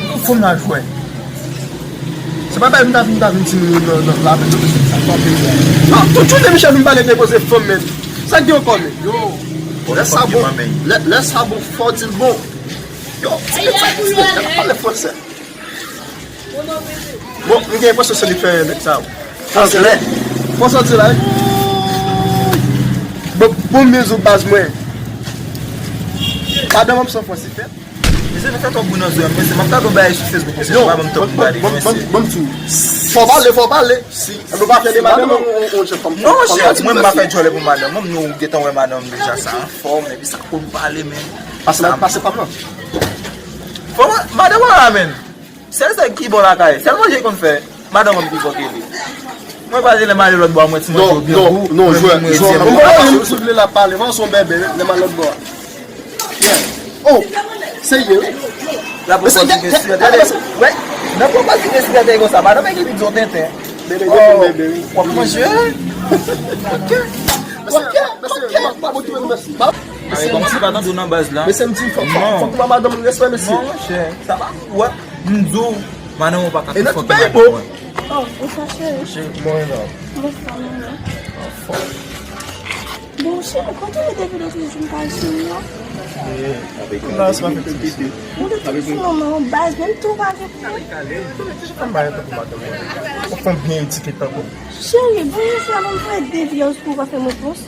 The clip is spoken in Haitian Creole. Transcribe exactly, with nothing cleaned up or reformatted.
Yon fanm la jwè. Se pa bagay m ta vin, ta vin di nou nan, nan, la, men sa pa bezwen. Non, tout jounen Michel vin pale de koze fanm, men sa k gen ankò, men. Yo, lè sa bon, lè, lè sa bon, fò di l bon. Yo, ti pèt sa, ti pèt, pale fransè. Bon, m gen enpresyon se li k fè nèg sa yo. Franse lè. Franse di la, wi. Bon, bon, men zo baz mwen. Madanm an san franse fèt. Mesye, nou fè twòp moun nan zòrèy, mesye. M ap gade yon bagay sou Facebook, mesye. Non, pa ban m tan pou m gade, mesye. Ban m di w. Fò pale, fò pale. Si, si nou pa fè de madanm, on, on, on, on, non, monchè, mwen m pa fè djòlè pou madanm. Mwen, nou gentan wè madanm deja sa anfòm, epi sa konn pale, men. Pase, pase pa pran. Fò madanm an la, men. Sèl sa ki bon lakay, sèl manje l konn fè, madanm an pi fò ke li. Mwen pa di lè m ale lòt bò a, mwen ti manje yo byen gou, non, non, jwè, jwè. Mwen pa si w vle la pale, mwen se yon bèbè, lè m al lòt bò a. Oh, serye, wi. La pwopozisyon, tande, wè, nan pwopozisyon, tande konsa, madanm an ki di w tenten. Bèbè, bèbè, bèbè, wi. W ap manje? Ok. Ok, ok. Mwen pa bon tou, mèsi. Mesye, m di, mesye, m di, fòk, fòk, fòk ba madanm respè, mesye. Non, monchè, sa pa, wè, m di w, madanm ou pa ka pi fò ke madanm mwen. Oh, ou sa cheri? Cheri, mwen la. Mwen fò, mwen la. Bon, cheri, kote w te vin otre jou m pa jwenn ou? Kounye a, se pa fè ti piti. Mwen te tou sou manman w baz, menm tou pa gen pou mwen. Ki jan fanm bagay tankou madanm mwen? Yon fanm byen edike tankou. Cheri, bon, mesye, avan m fè de vyòs pou w pa fè mwen pons.